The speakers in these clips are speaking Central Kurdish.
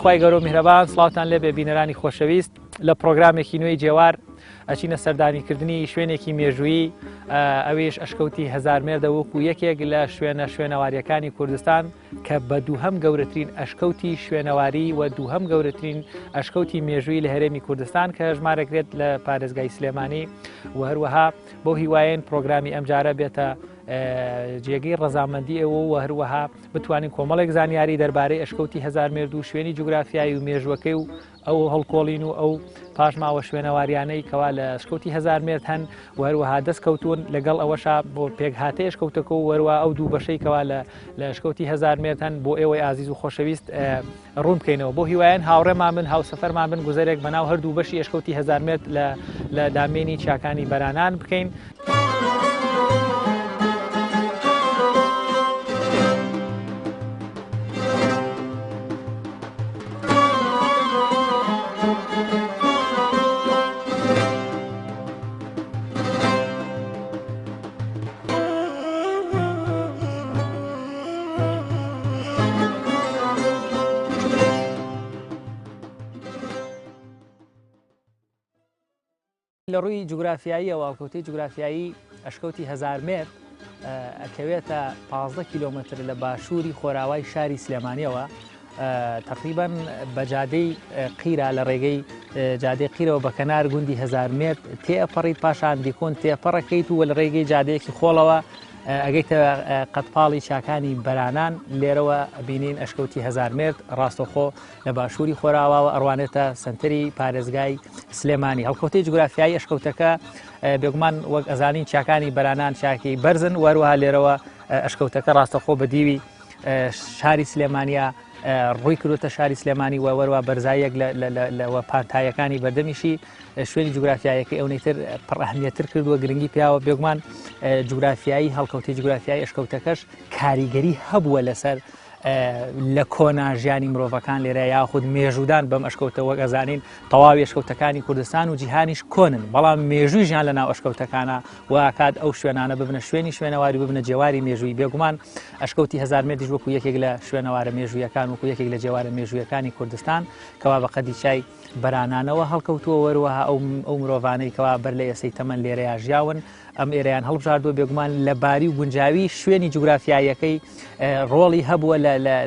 خوای گەورە و میهرەبان سڵاوتان لێبێ بینەرانی خۆشەویست لە پرۆگرامێکی نوێی جێوار ئەچینە سەردانیکردنی شوێنێکی مێژوویی ئەویش ئەشکەوتی هەزارمێردە وەکو یەکێک لە شوێنە شوێنەواریەکانی کوردستان کە بە دووهەم گەورەترین ئەشکەوتی شوێنەواری و دووهەم گەورەترین ئەشکەوتی مێژووی لە هەرێمی کوردستان کە ژمارەکرێت لە پارێزگای سلێمانی و هەروەها بۆ هیوایەن پرۆگرامی ئەمجارە بێتە جێگەی ڕەزامەندی ئێوە و هەروەها بتوانین کۆمەڵێک زانیاری دەربارەی ئەشکەوتی هەزارمێرد و شوێنی جوگرافیایی و مێژوەکەی و ئەو هەڵکۆڵین و ئەو پاشماوە شوێنەواریانەی کەوا لە ئەشکەوتی هەزارمێرد هەن و هەروەها دەست کەوتون لەگەڵ ئەوەشا بۆ پێکهاتەی ئەشکەوتەکە و وەروە ئەو دوو بەشەی کەوا لە لە ئەشکەوتی هەزارمێرد هەن بۆ ئێوەی ئازیز و خۆشەویست ڕوون بکەینەوە بۆ هیوایەن هاوڕێمان بن هاوسەفەرمان بن گوزەرێک بەناو هەردوو بەشی ئەشکەوتی هەزارمێرد لە لە دامێنی چیاکانی بەرانان بکەین. لە ڕووی جوگرافیاییەوە هەڵکەوتەی جوگرافیایی ئەشکەوتی هەزارمێرد ئەکەوێتە 15 کیلۆمەتر لە باشووری خۆراوای شاری سلێمانیەوە تقریبان بە جادەی قیرا لە ڕێگەی جادەی قیرەوە بە کەنار گوندی هەزارمێرد تێئەپەڕیت پاشان دیکۆن تێپەڕەکەیت و لە ڕێگەی جادەیەکی خۆڵەوە ئەگەیتە قەتپاڵی چاکانی بەرانان لێرەوە بینین ئەشکەوتی هەزارمێرد ڕاستەخۆ لە باشووری خۆراواوە ئەڕوانێتە سنتەری پارێزگای سلێمانی. هەڵکەوتەی جوگرافیایی ئەشکەوتەکە بێگومان وەک ئەزانین چیاکانی بەرانان چاکی بەرزن وەروەها لێرەوە ئەشکەوتەکە ڕاستەخۆ بە دیوی شاری سلێمانیا ڕووی کردوتە شاری سلێمانی و وەروە بەرزاییەک لەوە پانتایەکانی بەردەمیشی شوێنی جوگرافیایەکەی ئەونەی تر پڕ ئەهمیەتر کردووە گرنگی پیاوە بێگومان جوگرافیایی هەڵکەوتی جوگرافیایی ئەشکەوتەکەش کاریگەری هەبووە لەسەر لە کۆنا ژیانی مرۆڤەکان لێرە یاخود مێژوودان بەم ئەشکەوتە وەک ئەزانین تەواوی ئەشکەوتەکانی کوردستان و جیهانیش کۆنن بەڵام مێژووی ژیان لە ناو ئەشکەوتەکانە واکات ئەو شوێنانە ببنە شوێنی شوێنەواری ببنە جێواری مێژووی بێگومان ئەشکەوتی هەزارمێردیش وەکو یەکێک لە شوێنەوارە مێژوویەکان وەکو یەکێک لە جێوارە مێژوویەکانی کوردستان کەوا بە قەدی چای بەرانانەوە هەڵکەوتووە وەروەها ئەو مرۆڤانەی کەوا بەر لە ئێسەی تەمەن لێرەیا ژیاون ئەم ئێرەیان هەڵبژاردووە بێگومان لە باری و گونجاوی شوێنی جوگرافیاییەکەی ڕۆڵی هەبووە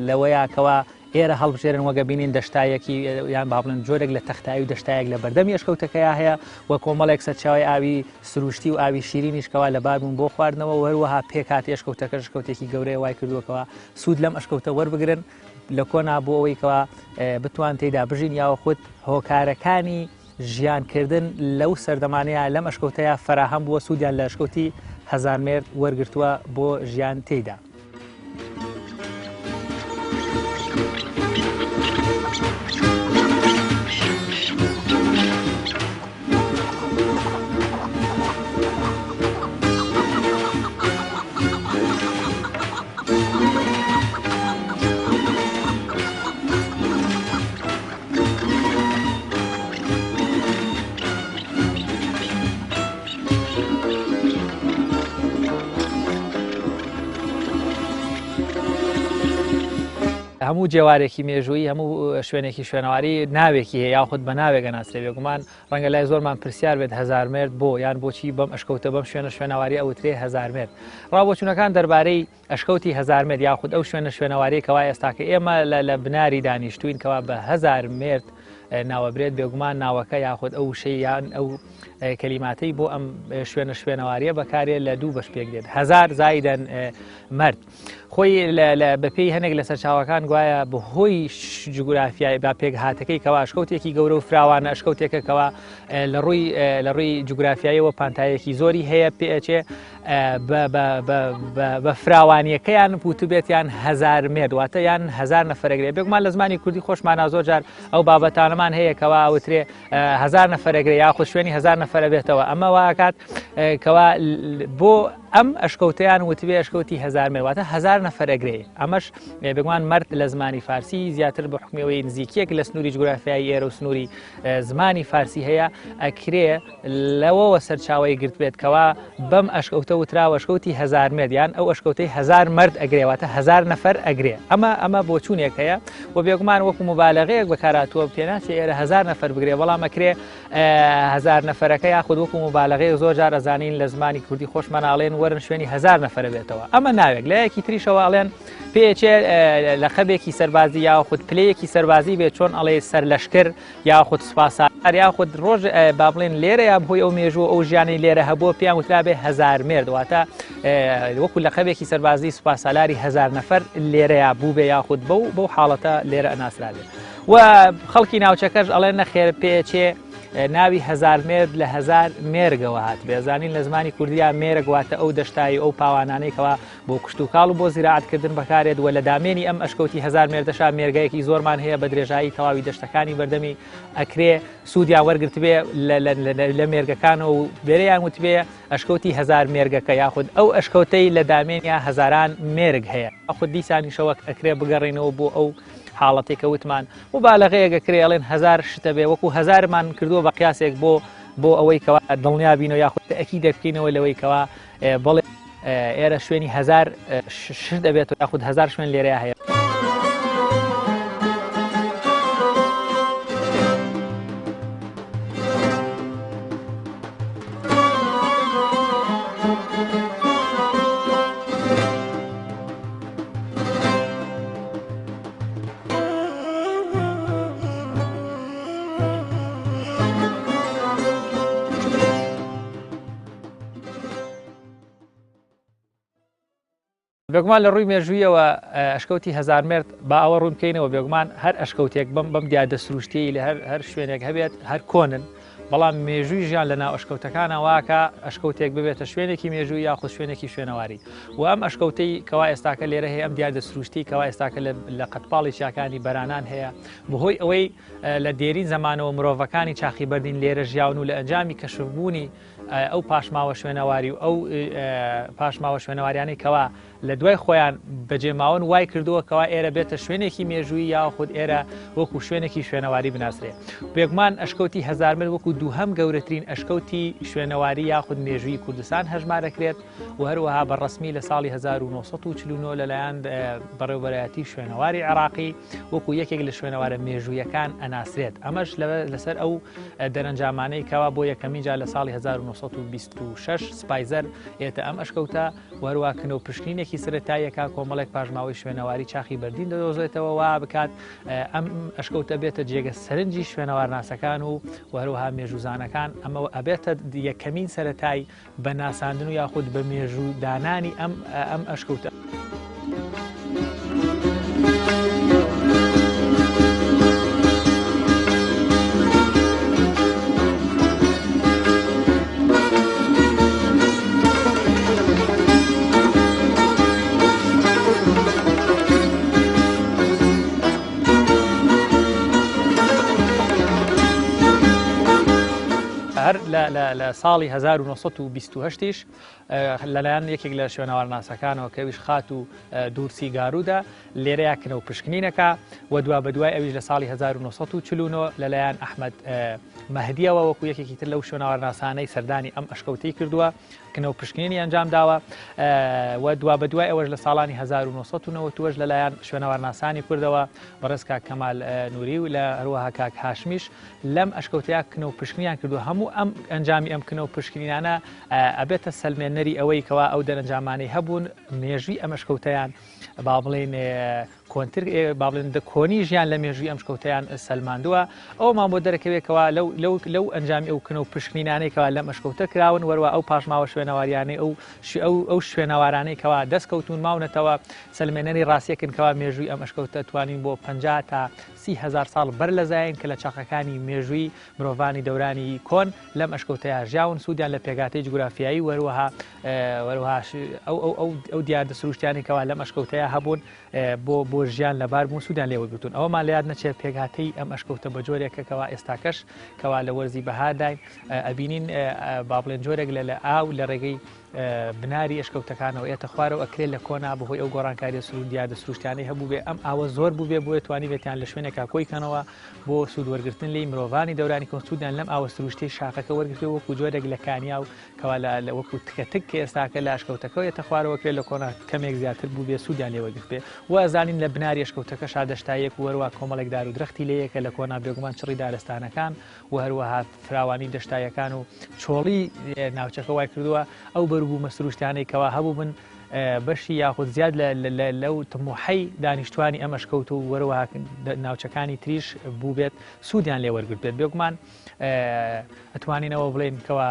لەوەیە کەوا ئێرە هەڵبژێرن وەگە بینین دەشتایەکی یان با بڵێن جۆرێک لە تەختایی و دەشتایەک لە بەردەمی ئەشکەوتەکەیا هەیە و کۆمەڵێک سەرچاوی ئاوی سروشتی و ئاوی شیرینیش کەوا لەبار بوون بۆ خواردنەوە و هەروەها پێکهاتی ئەشکەوتەکە ئەشکەوتێکی گەورەیە وای کردووەکەوە سوود لەم ئەشکەوتە وەربگرن لە کۆنا بۆ ئەوەی کەوا بتوان تێدا بژین یاوەخود هۆکارەکانی ژیانکردن لەو سەردەمانەیە لەم ئەشکەوتەیە فەراهەم بووە سوودیان لە ئەشکەوتی هەزارمێرد وەرگرتووە بۆ ژیان تێیدا. هەموو جێوارێکی مێژوویی هەموو شوێنێکی شوێنەواری ناوێکی هەیە یاخود بە ناوێک ئەناسرێ بێگومان ڕەنگە لای زۆرمان پرسیار بێت هەزارمێرد بۆ یان بۆچی بەم ئەشکەوتە بەم شوێنە شوێنەواری ئەوترێ هەزارمێرد ڕاوبۆچوونەکان دەربارەی ئەشکەوتی هەزارمێرد یاخود ئەو شوێنە شوێنەواریە کەوا ئێستاکە ئێمە لە بناری دانیشتوین کەوا بە هەزارمێرد ناوەبرێت بێگومان ناوەکە یاخود ئەو وشەی یان ئەو کەلیماتەی بۆ ئەم شوێنە شوێنەواریە بەکارێ لە دوو بەش پێک دێت هەزار زایدەن مەرد خۆی بەپێی هەنێک لە سەرچاوەکان گوایە بەهۆی جوگرافیای با پێکهاتەکەی کەوا ئەشکەوتێکی گەورە و فراوانە ئەشکەوتێکە کەوا لە ڕووی جوگرافیایەوە پانتایەکی زۆری هەیە پێچێ بە فراوانیەکەیان وتبێتیان هزار مێرد واتە یان هزار نەفرەگرێ بێگومان لە زمانی کوردی خۆشمانە زۆر جار ئەو بابەتانەمان هەیە کەوا ئەوترێ هزار نەفرەگرێ یاخود شوێنی هزار نەفرە بێتەوە ئەمە واکات کەوا بۆ ئەم ئەشکەوتەیان وتبێ ئەشکەوتی هەزارمێرد، واتە هەزار نەفەر ئەگرێ. ئەمەش بێگومان مەرد لە زمانی فارسی زیاتر بە حوکمی ئەوەی نزیکیەک لە سنووری جوگرافیایی ئێرە و سنووری زمانی فارسی هەیە، ئەکرێ لەوەوە سەرچاوەی گرتبێت کەوا بەم ئەشکەوتە وتراوە ئەشکەوتی هەزارمێرد، یان ئەو ئەشکەوتەی هەزار مەرد ئەگرێ، واتە هەزار نەفەر ئەگرێ. ئەمە ئەمە بۆچوونێک هەیە و بێگومان وەکو مبالغەیەک بەکارهاتووە، پێناچێ ئێرە هەزار نەفەر بگرێ، بەڵام ئەکرێ هەزار نەفەرەکە یاخود وەکو مبالغەیەک زۆر جار ئەزانین لە زمانی کوردی خۆشمان ئاڵێن وەرن شوێنی هەزار نەفەرە بێتەوە. ئەمە ناوێک. لایەکی تریشەوە ئەڵێن پێچێ لەقەبێکی سەربازی یاخود پلەیەکی سەربازی بێت، چۆن ئەڵێ سەرلەشکر یاخود سوپاسالار یاخود ڕۆژ با بڵێن لێرە یا بەهۆی ئەو مێژوو ئەو ژیانەی لێرە هەبووە پێیان وترابێ هەزار مێرد، واتە وەکو لەقەبێکی سەربازی سوپاسالاری هەزار نەفەر لێرەیا بوو بێ یاخود بەو بەو حاڵەتە لێرە ئەناسرابێ. و خەڵکی ناوچەکەش ئەڵێن نەخێر پێچێ ناوی هەزار مێرد لە هەزار مێرگەوە هاتبێ. زانین لە زمانی کوردیا مێرگ واتە ئەو دەشتایی ئەو پاوانانەی کەوا بۆ کشتوکاڵ و بۆ زیراعەتکردن بەکارێت و لە دامێنی ئەم ئەشکەوتی هەزار مێردەشا مێرگەیەکی زۆرمان هەیە بە درێژایی تەواوی دەشتەکانی بەردەمی ئەکرێ سوودیان وەرگرتبێ لە مێرگەکانەوە و لێرەیان وتبێ ئەشکەوتی هەزار مێرگەکە یاخود ئەو ئەشکەوتەی لە دامێنیا هەزاران مێرگ هەیە. یاخود دیسانیشەوە ئەکرێ بگەڕێینەوە بۆ ئەو حاڵەتێک کە وتمان مبالغەیەک ئەکرێ ئەڵێن هەزار شتە بێ وەکو هەزارمان کردووە بە قیاسێک بۆ بۆ ئەوەی کەوا دڵنیا بینەوە یاخود تەئکید بکەینەوە لەوەی کەوا بەڵێ ئێرە شوێنی هەزار شت دەبێت و یاخود هەزار شوێن لێرەیا هەیە. بێگومان لە ڕووی مێژوویەوە ئەشکەوتی هەزارمێرد با ئەوە ڕوون بکەینەوە، بێگومان هەر ئەشکەوتێک بەم بەم دیاردە سروشتیی لە هەر هەر شوێنێک هەبێت هەر کۆنن، بەڵام مێژووی ژیان لە ناو ئەشکەوتەکانە واکە ئەشکەوتێک ببێتە شوێنێکی مێژووی یاخود شوێنێکی شوێنەواری و ئەم ئەشکەوتەی کەوا ئێستاکە لێرە هەیە، ئەم دیاردە سروشتی کەوا ئێستاکە لە قەتپاڵی چیاکانی بەرانان هەیە، بەهۆی ئەوەی لە دێرین زەمانەوە مرۆڤەکانی چاخی بەردین لێرە ژیاون و لە ئەنجامی کەشفبوونی ئەو پاشماوە شوێنەواری و ئەو پاشماوە شوێنەواریانەی کەوا لە دوای خۆیان بەجێماون وای کردووە کەوا ئێرە بێتە شوێنێکی مێژووی یاخود ئێرە وەکو شوێنێکی شوێنەواری بناسرێ. بێگومان ئەشکەوتی هەزارمێرد وەکو دووهەم گەورەترین ئەشکەوتی شوێنەواری یاخود مێژووی کوردستان هەژمارەکرێت و هەروەها بە ڕەسمی لە ساڵی 1949 لەلایەن بەڕێوبەرایەتی شوێنەواری عێراقی وەکو یەکێک لە شوێنەوارە مێژوویەکان ئەناسرێت. ئەمەش لەسەر ئەو دەرەنجامانەی کەوا بۆ یەکەمین جار لە ساڵی 1926 سپایزەر ئێتە ئەم ئەشکەوتە و هەروە کنە و پشکنینێکی سەرەتاییەکە کۆمەڵێک پاشماوەی شوێنەواری چاخی بەردین دەدۆزێتەوە وا بکات ئەم ئەشکەوتە بێتە جێگە سەرنجی شوێنەوارناسەکان و هەروەها مێژووزانەکان. ئەمە ئەبێتە یەکەمین سەرەتای بە ناساندن و یاخود بە مێژوو دانانی ئەم ئەم ئەشکەوتە. هەر لە ساڵی 1928 یش لەلایەن یەکێک لە شوێنەوارناسەکانەوە کە ئەویش خاتوو دورسی گارودا لێرەیا کنە و پشکنینەکە و دوا بەدوای ئەویش لە ساڵی 1949 لەلایەن ئەحمەد مەهدیەوە وەکو یەکێکی تر لەو شوێنەوارناسانەی سەردانی ئەم ئەشکەوتەی کردووە کنە و پشکنینی ئەنجام داوە و دوا بەدوای ئەوەش لە ساڵانی 1990 لەلایەن شوێنەوارناسانی کوردەوە بەڕێز کاک کەمال نوری و لە هەروەها کاک هاشمیش لەم ئەشکەوتەیا کنە و پشکنیان کردو هەموو ئەم ئەنجامی ئەم کنە و پشکنینانە ئەبێتە سەلمێنەری ئەوەی کەوا ئەو دەرەنجامانەی هەبوون مێژووی ئەم ئەشکەوتەیان با بڵێین کۆنتر با بڵێن دە کۆنی ژیان لە مێژووی ئەم شکەوتەیان سەلماندووە. ئەومان بۆ دەرەکەوێت کەوا لەو لەو لەو ئەنجامی ئەو کنە و پشکنینانەی کەوا لەم ئەشکەوتە کراون وەروە ئەو پاشماوە شوێنەواریانەی ئەو ئەو ئەو شوێنەوارانەی کەوا دەست کەوتون ماونەتەوە سەلمێنەری ڕاستیەکن کەوا مێژووی ئەم ئەشکەوتە توانین بۆ 50 تا 30 هەزار ساڵ بەر لە زایین کە لە چاخەکانی مێژووی مرۆڤانی دەورانی کۆن لەم ئەشکەوتەیا ژیاون سوودیان لە پێکهاتەی جوگرافیایی و هەروەها هەروەها ئەو ئەو ئەو ئەو دیاردە سروشتیانەی کەوا لەم ئەشکەوتەیا هەبوون بۆ بۆ ژیان لەبار بوون سوودیان لێ وەرگرتوون. ئەوەمان لە یاد نەچێت پێکهاتەی ئەم ئەشکەوتە بە جۆرێکە کەوا ئێستاکەش کەوا لە وەرزی بەهارداین ئەبینین با بڵێن جۆرێک لە لە ئاو لە ڕێگەی بناری ئەشکەوتەکانەوە ئێتە خوارەوە ئەکرێت لە کۆنا بەهۆی ئەو گۆڕانکاریە سروشت دیاردە سروشتیانەی هەبووبێ ئەم ئاوە زۆر بووبێ بۆیە توانیبێتیان لە شوێنێکا کۆی کەنەوە بۆ سوود وەرگرتن لێی مرۆڤانی دەورانی کۆن سوودیان لەم ئاوە سروشتیەی شاخەکە وەرگرتووە وەکو جۆرێک لە کانیاو کەوا لە وەکو تکە تک کە ئێستاکە لە ئەشکەوتەکەوە یەتە خوارەوە کرێت لە کۆنا کەمێک زیاتر بووبێ سوودیان لێ وەرگرتبێ و ئەزانین لە بناری ئەشکەوتەکەشا دەشتاییەک و هەروا کۆمەڵێک دار و درەختی لێیە کە لە کۆنا بێگومان چڕی دارستانەکان و هەروەها فراوانی دەشتاییەکان و چۆڵی ناوچەکە وای کردووە ئەو بەروبوومە سروشتیانەی کەوا هەبووبن بەشی یاخود زیاد لەو تموحەی دانیشتوانی ئەم ئەشکەوت و وەروەها ناوچەکانی تریش بووبێت سوودیان لێ وەرگرتبێت بێگومان ئەتوانینەوە بڵێن کەوا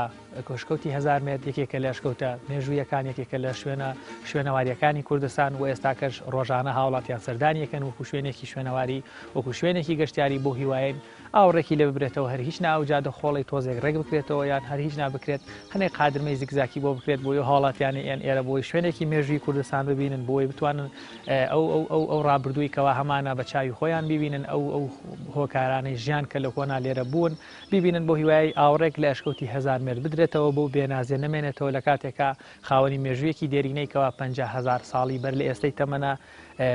ئەشکەوتی هەزارمێرد یەکێکە لە ئەشکەوتە مێژوویەکان یەکێکە لە شوێنە شوێنەواریەکانی کوردستان و ئێستاکەش ڕۆژانە هاوڵاتیان سەردانی یەکەن وەکو شوێنێکی شوێنەواری وەکو شوێنێکی گەشتیاری بۆ هیواین ئاوڕێکی لێ ببرێتەوە هەر هیچ نا ئەو جادە خۆڵی تۆزێک ڕێک بکرێتەوە یان هەر هیچ نا بکرێت هەنێ قادرمەی زگزاکی بۆ بکرێت بۆی هاوڵاتیانی ئێن ئێرە بۆی شوێنێکی مێژووی کوردستان ببینن بۆی بتوانن ئەو ئەو ئەو ئەو ڕابردووی کەوا هەمانە بە چاوی خۆیان ببینن ئەو ئەو هۆکارانەی ژیان کە لە کۆنا لێرە بوون بیبینن بۆ هیوای ئاوڕێک لە ئەشکەوتی هەزارمێرد بدرێتەوە بۆ بێنازێ نەمێنێتەوە لە کاتێکا خاوەنی مێژوویەکی دێرینەی کەوا 50 هەزار ساڵی بەر لە ئێستەی تەمەنە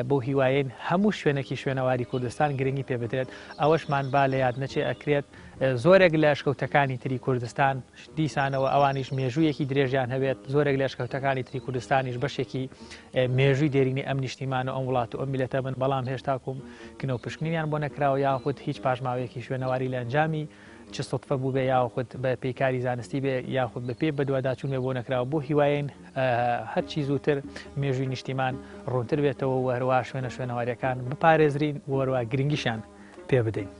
بەو هیوایەین هەموو شوێنێکی شوێنەواری کوردستان گرنگی پێ بدرێت ئەوەشمان با لە یاد نەچێ ئەکرێت زۆرێک لە ئەشکەوتەکانی تری کوردستان دیسانەوە ئەوانیش مێژوویەکی درێژیان هەبێت زۆرێک لە ئەشکەوتەکانی تری کوردستانیش بەشێکی مێژووی دێرینی ئەم نیشتیمان و ئەم وڵات و ئەم میلەتە بن بەڵام هێشتاکوم کنە و پشکنینیان بۆ نەکراوە یاخود هیچ پاشماوەیەکی شوێنەواری لە ئەنجامی چ سوتفە بووبێ یاخود بە پێی کاری زانستی بێ یاخود بە پێی بەدواداچوون بێ بۆ نەکراوە بۆ هیواین هەرچی زووتر مێژووی نیشتیمان ڕوونتر بێتەوە و هەروە شوێنە شوێنەواریەکان بپارێزرین و هەروە گرنگیشان پێ بدەین.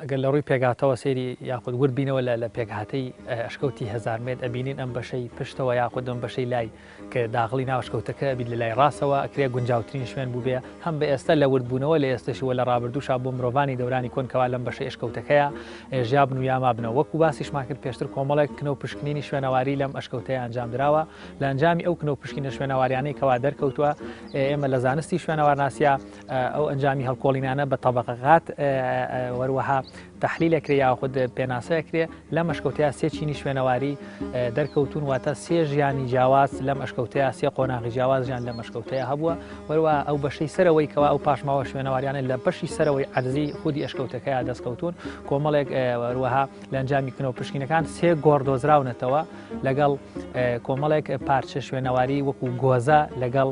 ئەگەر لە ڕووی پێکهاتەوە سەیری یاخود ورد بینەوە لە لە پێکهاتەی ئەشکەوتی هەزارمێرد ئەبینین ئەم بەشەی پشتەوە یاخود ئەم بەشەی لای کە داخڵی ناو ئەشکەوتەکە ئەبیت لە لای ڕاستەوە ئەکرێ گونجاوترین شوێن بووبێ هەم بە ئێستا لە وردبوونەوە لە ئێستەش و لە ڕابردووشا بۆ مرۆڤانی دەورانی کۆن کەوا لەم بەشەی ئەشکەوتەکەیا ژیابن و یا مابنەوە وەکو باسیشمان کرد پێشتر کۆمەڵێک کنە و پشکنینی شوێنەواری لەم ئەشکەوتەیە ئەنجام دراوە لە ئەنجامی ئەو کنە و پشکینە شوێنەواریانەی کەوا دەرکەوتووە ئێمە لە زانستی شوێنەوارناسیا ئەو ئەنجامی هەڵکۆڵینانە بە تەبەقەقات وەروەها تەحلیل ئەکرێ یاخود پێناسە ئەکرێ لەم ئەشکەوتەیە سێ چینی شوێنەواری دەرکەوتون واتە سێ ژیانی جیاواز لەم ئەشکەوتەیە سێ قۆناغی جیاواز ژیان لەم ئەشکەوتەیە هەبووە وەروە ئەو بەشەی سەرەوەی کەوا ئەو پاشماوە شوێنەواریانە لە بەشی سەرەوەی عەرزی خودی ئەشکەوتەکەیا دەستکەوتون کۆمەڵێک وەروەها لە ئەنجامی کنەوە پشکینەکان سێ گۆڕ دۆزراونەتەوە لەگەڵ کۆمەڵێک پارچە شوێنەواری وەکو گۆزە لەگەڵ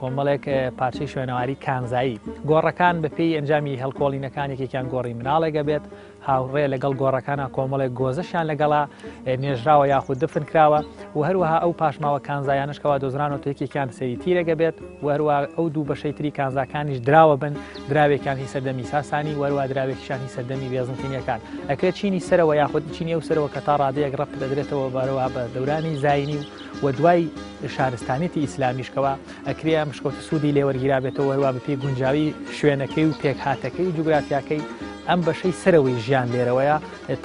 کۆمەڵێک پارچەی شوێنەواری کانزایی گۆڕەکان بەپێی ئەنجامی هەڵکۆڵینەکان یەکێکیان گۆڕی مناڵێکە بێت هاوڕێ لەگەڵ گۆڕەکانە کۆمەڵێک گۆزەشیان لەگەڵا نێژراوە یاخود دفن کراوە و هەروەها ئەو پاشماوە کانزایانش کەوا دۆزرانەوە یەکێکیان سەری تیرەگە بێت و هەروە ئەو دوو بەشەی تری کانزاکانیش دراوە بن دراوێکیان هی سەردەمی ساسانی وەروە دراوێکیشان هی سەردەمی بێزنتینیەکان ئەکرێت چینی سەرەوە یاخود چینی ئەو سەرەوە کە تا ڕادەیەک ڕەبت دەدرێتەوە بەرەوە بە دەورانی زایینی و دوای شارستانیەتی ئیسلامیش کەوا ئەکرێ ئەم شکۆتە سوودی لێوەرگیرابێتەوە وەروە بەپێی گونجاوی شوێنەکەی و پێکهاتەکەی و جوگرافیاکەی ئەم بەشەی سەرەوەی ژیان لێرەوەیە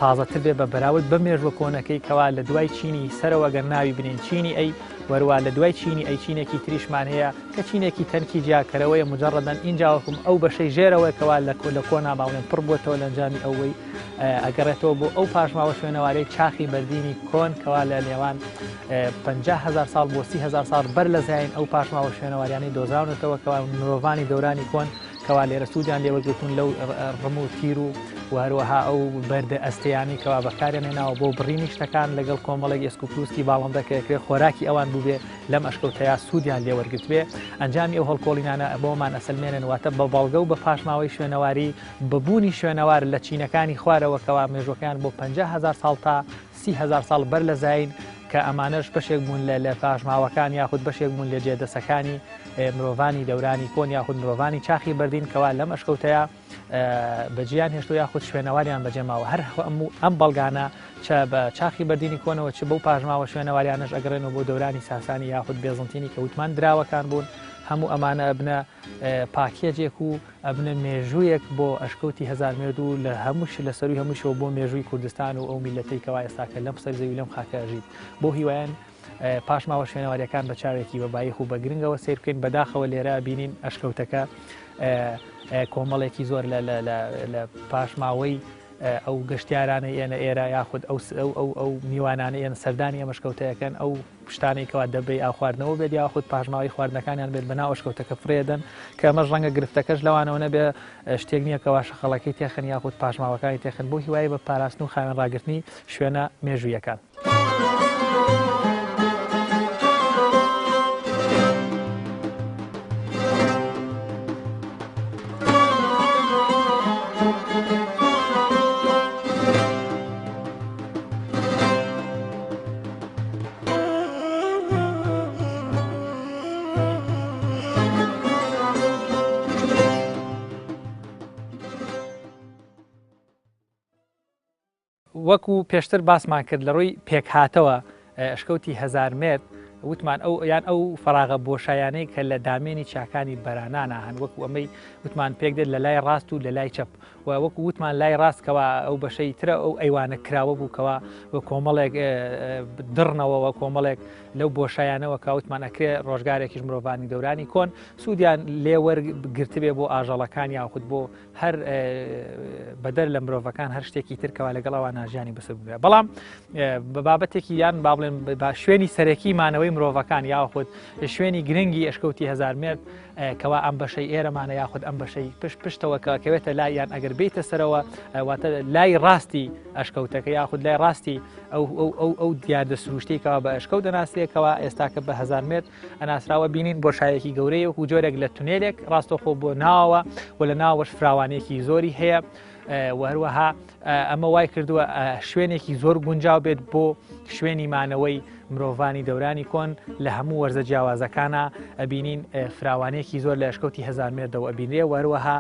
تازەتر بێ بە بەراورد بە مێژوە کۆنەکەی کەوا لە دوای چینی سەرەوە گەر ناوی بنین چینی ئەی وەروا لە دوای چینی ئەی چینێکی تریشمان هەیە کە چینێکی تەنکی جیاکەرەوەیە مجەڕەدەن ئینجا وەکم ئەو بەشەی ژێرەوە کەوا لە لە کۆنا باڵێن پڕ بووەتەوە لە ئەنجامی ئەوەی ئەگەڕێتەوە بۆ ئەو پاشماوە شوێنەوارەی چاخی بەردینی کۆن کەوا لە نێوان 50 هزار ساڵ بۆ 30 هزار ساڵ بەر لە زایین ئەو پاشماوە شوێنەواریانەی دۆزراونەتەوە کەوا مرۆڤانی دەورانی کۆن کەوا لێرە سوودیان لێوەرگرتوون لەو ڕم و تیر و و هەروەها ئەو بەردە ئەستێیانەی کەوا بەکاریان هێناوە بۆ بڕینی شتەکان لەگەڵ کۆمەڵێک ئێسک و پروسکی باڵندە کە ئەکرێ خۆراکی ئەوان بووبێ لەم ئەشکەوتەیا سوودیان لێوەرگرتبێ ئەنجامی ئەو هەڵکۆڵینانە بۆمان ئەسەلمێنن واتە بە بەڵگە و بە پاشماوەی شوێنەواری بە بوونی شوێنەوار لە چینەکانی خوارەوە کەوا مێژوەکەیان بۆ 50 هەزار ساڵ تا 30 هەزار ساڵ بەر لە زایین. کە ئەمانەش بەشێک بوون لە پاشماوەکان یاخود بەشێک بوون لە جێدەسەکانی مرۆڤانی دەورانی کۆن یاخود مرۆڤانی چاخی بەردین کەوا لەم ئەشکەوتەیە بەجیان هێشتو یاخود شوێنەواریان بەجێماوە. هەر ئەم بەڵگانە چە بە چاخی بەردینی کۆنەوە چ بەو پاشماوە شوێنەواریانەش ئەگەڕێنەوە بۆ دەورانی ساسانی یاخود بێزنتینی کە وتمان دراوەکان بوون، هەموو ئەمانە ئەبنە پاکێجێک و ئەبنە مێژوویەک بۆ ئەشکەوتی هەزارمێرد و لە هەمووش لە سەروی هەمووشەوە بۆ مێژووی کوردستان و ئەو میلەتەی کەوا ئێستاکە لەم سەر زەوی لەم خاکە ئەژیت. بۆ هیوایەن پاشماوە شوێنەواریەکان بە چاوێکی بە بایخ و بە گرنگەوە سەیر بکەین. بەداخەوە لێرە بینین ئەشکەوتەکە کۆمەڵێکی زۆر لە پاشماوەی ئەو گەشتیارانەی ئێنە ئێرە یاخود ئەو ئەو ئەو میوانانە ئێن سەردانی ئەم ئەشکەوتەیەکەن، ئەو شتانەی کەوا دەبەی ئاوخواردنەوە بێت یاخود پاشماوەی خواردنەکانیان بێت بەناو ئەشکەوتەکە فرێدەن، کە ئەمەش ڕەنگە گرفتەکەش لەوانەوە نەبێ، شتێک نییە کەوا شەخەڵەکەی تێخن یاخود پاشماوەکانی تێخن. بۆ هیوایی بە پاراستن و خاوێن ڕاگرتنی شوێنە مێژوویەکان. وەکو پێشتر باسمان کرد لە ڕووی پێکهاتەوە ئەشکەوتی هەزارمێرد وتمان ئەو یان ئەو فەراغە بۆشایانەی کە لە دامێنی چاکانی بەرانانا هەن، وەکو ئەمەی وتمان پێک دێت لە لای ڕاست و لە لای چەپ و وەکو وتمان لای ڕاست کەوا ئەو بەشەی ترە ئەو ئەیوانە کراوە بوو کەوا و کۆمەڵێک دڕنەوەوە کۆمەڵێک لەو بۆشایانەوە کە وتمان ئەکرێ ڕۆژگارێکیش مرۆڤانی دەورانی کۆن سوودیان لێوەرگرتبێ بۆ ئاژەڵەکان یاخود بۆ هەر بەدەر لە مرۆڤەکان هەر شتێکی تر کەوا لەگەڵ ئەوان ناژیانی بەسەر ببرێ. بەڵام بە بابەتێکی یان با بڵێن بە شوێنی سەرەکی مانەوەی مرۆڤەکان یاخود شوێنی گرنگی ئەشکەوتی هەزارمێرد کەوا ئەم بەشەی ئێرەمانە یاخود ئەم بەشەی پشت پشتەوە کە کەوێتە لای یان ئەگەر بیتە سەرەوە واتە لای ڕاستی ئەشکەوتەکە یاخود لای ڕاستی ئەو ئەو ئەو ئەو دیاردە سروشتی کەوا بە ئەشکەوت دەناسرێکەوە ئێستاکە بە هەزارمێرد ئەناسراوە. بینین بۆشایەکی گەورەیە وەکو جۆرێک لە تونێلێک ڕاستەوخۆ بۆ ناوەوە و لە ناوەش فراوانێکی زۆری هەیە و هەروەها ئەمە وای کردووە شوێنێکی زۆر گونجاو بێت بۆ شوێنی مانەوەی مرۆڤانی دەورانی کۆن لە هەموو وەرزە جیاوازەکانە. ئەبینین فراوانێکی زۆر لە ئەشکەوتی هەزارمێردەوە ئەبینرێ و هەروەها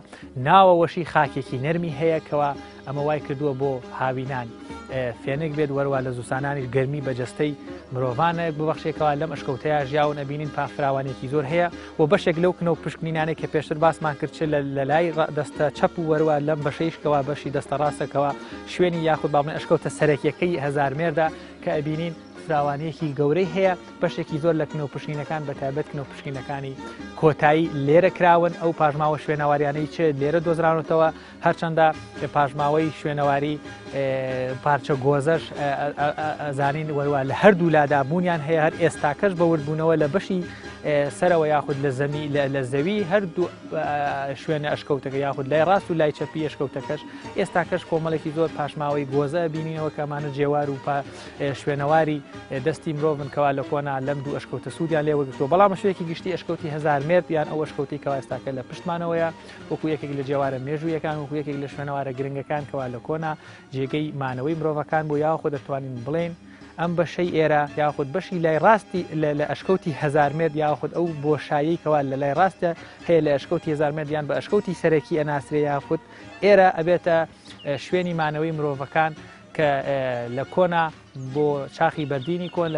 ناوەوەشی خاکێکی نەرمی هەیە کەوا ئەمە وای کردووە بۆ هاوینان فێنک بێت، وەروە لە زوسانانیش گەرمی بە جەستەی مرۆڤانە ببەخشێکەوە لەم ئەشکەوتەیە ژیاون. ئەبینین پافراوانێکی زۆر هەیە و بەشێک لەو کنە و پشکنینانەی کە پێشتر باسمان کرد چ لە لای دەستە چەپ و وەروە لەم بەشەیشکەوە بەشی دەستە ڕاستەکەوە شوێنی یاخود با بڵێن ئەشکەوتە سەرەکیەکەی هەزارمێردە کە ئەبینین فراوانیەکی گەورەی هەیە. بەشێکی زۆر لە کنە و پشکنینەکان بە تایبەت کنە و پشکنینەکانی کۆتایی لێرە کراون. ئەو پاشماوە شوێنەواریانەی چ لێرە دۆزراونەتەوە، هەرچەندە پاشماوەی شوێنەواری پارچە گۆزەش ئەزانین وەروە لە هەردوو لادا بوونیان هەیە، هەر ئێستاکەش بە وردبوونەوە لە بەشی سەرەوە یاخود لە زەمی لە زەوی هەردوو شوێنە ئەشکەوتەکە یاخود لای ڕاست و لای چەپی ئەشکەوتەکەش ئێستاکەش کۆمەڵێکی زۆر پاشماوەی گۆزە بینینەوە کەمانە جێوار و شوێنەواری دەستی مرۆڤن کەوا لە کۆنا لەم دوو ئەشکەوتە سوودیان لێوەگرتووە. بەڵام شوێکی گشتی ئەشکەوتی هەزارمێرد یان ئەو ئەشکەوتی کەوا ئێستاکە لە پشتمانەوەیە وەکو یەکێک لە جێوارە مێژوویەکان، وەکو یەکێک لە شوێنەوارە گرنگەکان کەوا لە کۆنا جێگەی مانەوەی مرۆڤەکان بوو، یاخود دەتوانین بڵێین ئەم بەشەی ئێرە یاخود بەشی لای ڕاستی لە ئەشکەوتی هەزارمێرد یاخود ئەو بۆشایی کەوا لە لای ڕاستە هەیە لە ئەشکەوتی هەزارمێرد یان بە ئەشکەوتی سەرەکی ئەناسرێ، یاخود ئێرە ئەبێتە شوێنی مانەوەی مرۆڤەکان کە لە کۆنا بۆ چاخی بەردینی کۆن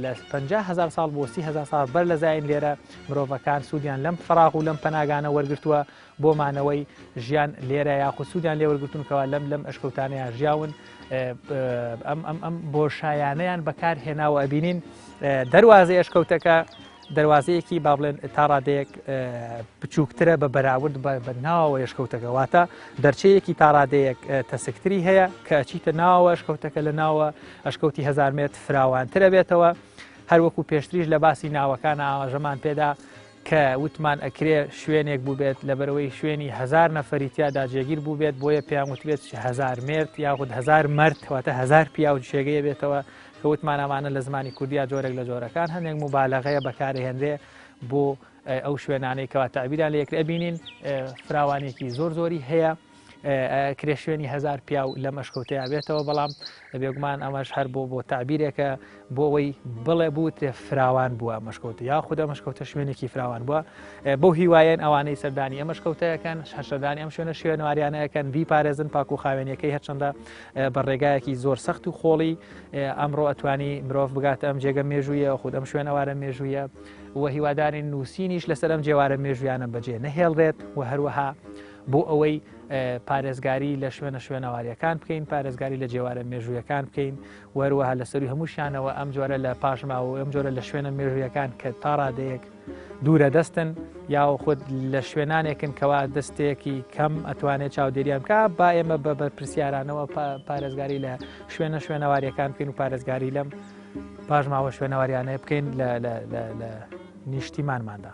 لە 50 هزار ساڵ بۆ 30 هزار ساڵ بەر لە زایین لێرە مرۆڤەکان سوودیان لەم فراغ و لەم پەناگانە وەرگتووە بۆ مانەوەی ژیان لێرە، یاخود سوودیان لێ وەرگتون کەوا لەم ئەشکەوتانەیە ژیاون، ئەم ئەم ئەم بۆشایانەیان بەکار هێناوە. ئەبینین دەروازەی ئەشکەوتەکە دەواازەیەکی با بڵێن تا ڕادەیەک بچووکترە بە بەراورد بە ناوەوە ئەشکەوتەکە، واتە دەرچەیەکی تا ڕادەیەک تەسکتری هەیە کە ئەچیتە ناوە ئەشکەوتەکە، لە ناوە ئەشکەوتی هەزارمێرد فراوانترە بێتەوە. هەروەکو پێشتریش لە باسی ناوەکان ئاماژەمان پێدا کە وتمان ئەکرێ شوێنێک بووبێت لەبەرەوەی شوێنی هزار نەفەری تیادا جێگیر بووبێت، بۆیە پێیان وتبێت هەزارمێرد یاخود هزار مەرد، واتە هزار پیاو جێگەیە بێتەوە، کە وتمان ئەمانە لە زمانی کوردیا جۆرێک لە جۆرەکان هەندێک موبالەغەیە بەکارهێنرێ بۆ ئەو شوێنانەی کەوا تەعبیران لە یەکرێ. ئەبینین فراوانێکی زۆر زۆری هەیە. ئەکرێ شوێنی هەزار پیاو لەم ئەشکەوتەیا بێتەوە، بەڵام بێگومان ئەمەش هەر بۆ بۆ تەعبیرێکە بۆ ئەوەی بڵێ بوترێ فراوان بووە ئەم ئەشکەوتە یاخود ئەم ئەشکەوتە شوێنێکی فراوان بووە. بەو هیوایەن ئەوانەی سەردانی ئەم ئەشکەوتەیەکەن سەردانی ئەم شوێنە شوێنەواریانەیەکەن بیپارێزن پاک و خاوێنیەکەی، هەرچەندە بە ڕێگایەکی زۆر سەخت و خۆڵی ئەمڕۆ ئەتوانی مرۆڤ بگاتە ئەم جێگە مێژوویە خود ئەم شوێنەوارە مێژوویە و هیوادارین نووسینیش لەسەر ئەم جێوارە مێژوویانە بەجێ نەهێڵرێت و هەروەها بۆ ئەوەی پارێزگاری لە شوێنە شوێنەواریەکان بکەین، پارێزگاری لە جێوارە مێژوویەکان بکەین و هەروەها لە سەروی هەمووشیانەوە ئەم جۆرە لە پاشماوە و ئەم جۆرە لە شوێنە مێژوویەکان کە تا ڕادەیەک دوورە دەستن یاخود لە شوێنانێکن کەوا دەستێکی کەم ئەتوانێت چاودێریان بکە، با ئێمە بە بەرپرسیارانەوە پارێزگاری لە شوێنە شوێنەواریەکان بکەین و پارێزگاری لەم پاشماوە شوێنەواریانە بکەین لە نیشتیمانماندا.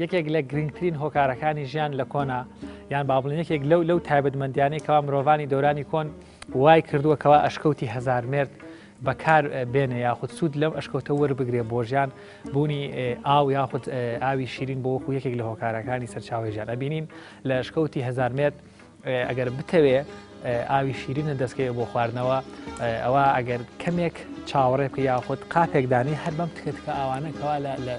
یەکێک لە گرنگترین هۆکارەکانی ژیان لە کۆنا یان با بڵێن یەکێک لەو لەو تایبەتمەندیانەی کەوا مرۆڤانی دەورانی کۆن وای کردووە کەوا ئەشکەوتی هەزارمێرد بەکار بێنێ یاخود سوود لەم ئەشکەوتە وەربگرێ بۆ ژیان بوونی ئاو یاخود ئاوی شیرین بۆ وەکو یەکێک لە هۆکارەکانی سەرچاوی ژیان ئەبینین لە ئەشکەوتی هەزارمێرد ئەگەر بتەوێ ئاوی شیرینە دەستکەوێت بۆ خواردنەوە ئەوە ئەگەر کەمێک چاوەڕێ بکە یاخود قاپێک دانی هەر بەم تکە تکە ئاوانە کەوا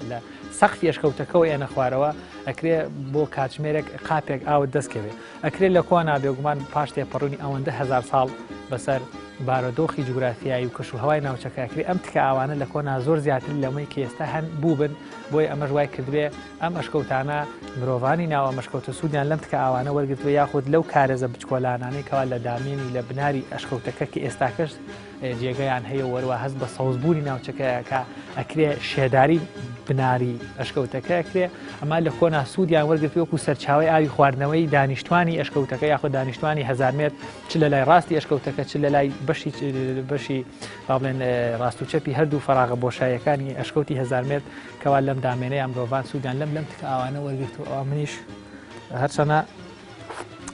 لە سەقفی ئەشکەوتەکەەوە ئێنە خوارەوە ئەکرێ بۆ کاتژمێرێک قاپێک ئاوت دەستکەوێت ئەکرێت لە کۆنا بێگومان پاش تێپەڕوونی ئەوەندە هەزار ساڵ بەسەر بارۆدۆخی جوگرافیایی و کەش و هەوای ناوچەکە ئەکرێ ئەم تکە ئاوانە لە کۆنا زۆر زیاتر لەمەی کە ئێستا هەن بووبن بۆیە ئەمەش وای کردبێ ئەم ئەشکەوتانە مرۆڤانی ناو ئەم ئەشکەوتە سوودیان لەم تکە ئاوانە وەرگرتووە یاخود لەو کارێزە بچکۆلانانەی کەوا لە دامێنی لە بناری ئەشکەوتەکە کە ئێستاکەش جێگەیان هەیە وەروە هەست بە سەوزبوونی ناوچەکەیەکە ئەکرێ شێداری بناری ئەشکەوتەکە ئەکرێ ئەمە لە کۆنا سوودیان وەرگرتووە وەکو سەرچاوەی ئاوی خواردنەوەی دانیشتوانی ئەشکەوتەکە یاخود دانیشتوانی هەزارمێرد چ لە لای ڕاستی ئەشکەوتەکە چ لە لای بەشی بەشی با بڵێن ڕاست و چەپی هەردوو فەراغە بۆشاییەکانی ئەشکەوتی هەزارمێرد کەوا لەم دامێنەیە مرۆڤان سوودیان لەم لەم تکە ئاوانە وەرگرت و ئەوە منیش هەرچەنە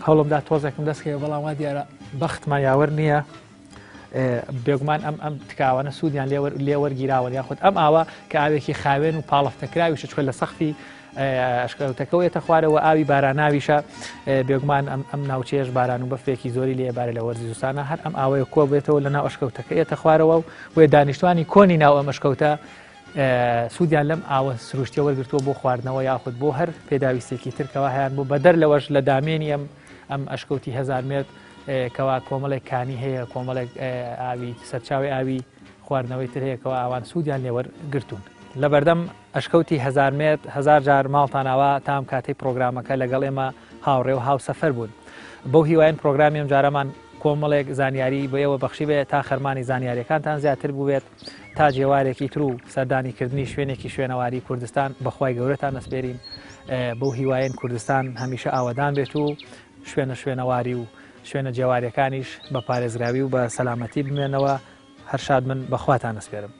هەوڵمدا تۆزێکم دەستکەوێ بەڵام وا دیارە بەختمان یاوەر نییە. بێگومان ئەم ئەم تکاوانە سوودیان لێوەرگیراوە یاخود ئەم ئاوە کە ئاوێکی خاوێن و پاڵفتەکراویشە چکە لە سەختی ئەشکەوتەکەەوە یەتە خوارەوە ئاوی باراناویشە بێگومان ئەم ئەم ناوچەیەش باران و بەفرێکی زۆری لێ بارە لە وەرزی زستانە هەر ئەم ئاوەیە کۆ بێتەوە لە ناو ئەشکەوتەکە یەتە خوارەوە و بۆیە دانیشتوانی کۆنی ناو ئەم ئەشکەوتە سوودیان لەم ئاوە سروشتیە وەرگتووە بۆ خواردنەوە یاخود بۆ هەر پێداویستێکی ترکەوە هەیان بۆ بەدەر لەوەش لە دامێنی ئەم ئەم ئەشکەوتی هەزارمێرد کەوا کۆمەڵێک کانی هەیە کۆمەڵێک ئاوی سەرچاوی ئاوی خواردنەوەی تر هەیە کەوا ئەوان سوودیان لێوەرگرتوون. لەبەردەم ئەشکەوتی هەزارمێرد هەزار جار ماڵتان ئاوا تا ئەم کاتەی پڕۆگرامەکە لەگەڵ ئێمە هاوڕێ و هاوسەفەر بوون. بەو هیوایەن پڕۆگرامی ئەمجارەمان کۆمەڵێک زانیاری بە ئێوە بەخشیبێ تا خەرمانی زانیاریەکانتان زیاتر بووبێت تا جێوارێکی تر و سەردانی کردنی شوێنێکی شوێنەواری کوردستان بەخوای گەورەتان ئەسپێرین. بەو هیوایەن کوردستان هەمیشە ئاوەدان بێت و شوێنە شوێنەواری و شوێنە جێواریەکانیش بە پارێزراوی و بە سەلامەتی بمێنەوە. هەر شاد من بە خواتان ئەسپێرم.